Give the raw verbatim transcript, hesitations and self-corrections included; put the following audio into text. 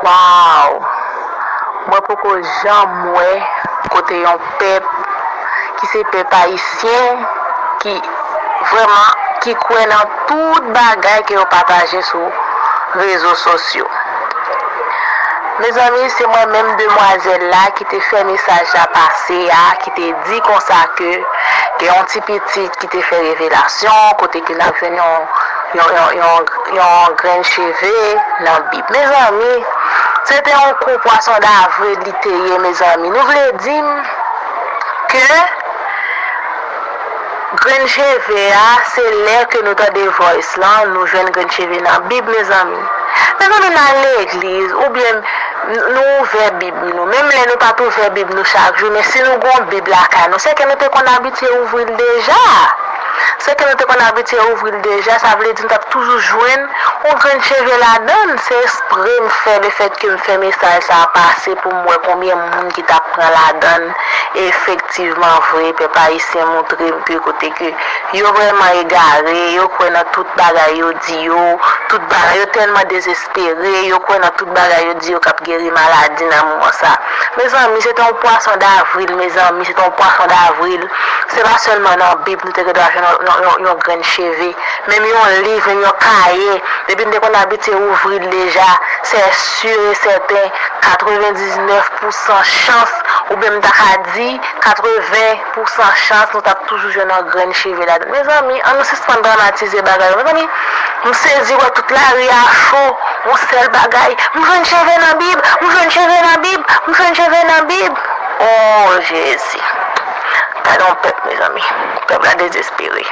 Waw! Mwen poko janm wè kote yon pèp ki se pèp ayisyen ki vrèman ki kwè nan tout bagay ke yo pataje sou rezo sosyo. Mezanmi, se mwen menm demwazèl la ki te fè mesaj la pase a, ki te di konsa ke gen yon ti pitit ki te fè revelasyon, kote ke n ap jwenn yon, yon, yon, yon, yon grenn cheve nan Bib. Mezanmi, se te yon kou pwason davril li te ye, mezanmi. Nou vle di m ke grenn cheve a, se lè ke nou tande voice lan, nou jwenn grenn cheve nan Bib, mezanmi. Mezanmi, n al legliz, oubyen n-, nou ouvè Bib nou. Menm lè nou pa t ouvè Bib nou chak jou, men si nou gon Bib lakay nou, se ke nou te konn abitye ouvri l deja. Se ke nou te konn abitye ouvri l deja, sa vle di nou t ap toujou jwenn yon grenn cheve ladan l. Se espre m fè, lefètke m fè mesaj sa a pase pou m wè konbyen moun ki t ap pran ladan l. E efektivman vre, pèp ayisyen montre m ke kote ke yo vrèman egare, yo kwè nan tout bagay yo di yo, tout bagay yo tèlman dezespere, yo kwè nan tout bagay yo di yo k ap geri maladi nan moman sa. Mezanmi, se te yon pwason davril, mezanmi, se te yon pwason davril. Se pa sèlman nan Bib nou te gen dwa jwenn yon, yon, yon, yon grenn cheve. Menm yon liv, menm yon kaye, depi n te konn abitye ouvri l deja, se si e sèten, katrevendiznèf pousan chans, oubyen m ta ka di, katreven pousan chans, nou t ap toujou jwenn yon grenn cheve ladan l. Mezanmi, ann nou sispann dramatize bagay yo. Mezanmi, m sezi wè tout lari a cho, yon sèl bagay, m jwenn cheve nan Bib, m jwenn cheve nan Bib, m jwenn cheve nan Bib. O Jezi! Gade yon pèp, mezanmi. Pèp la dezespere.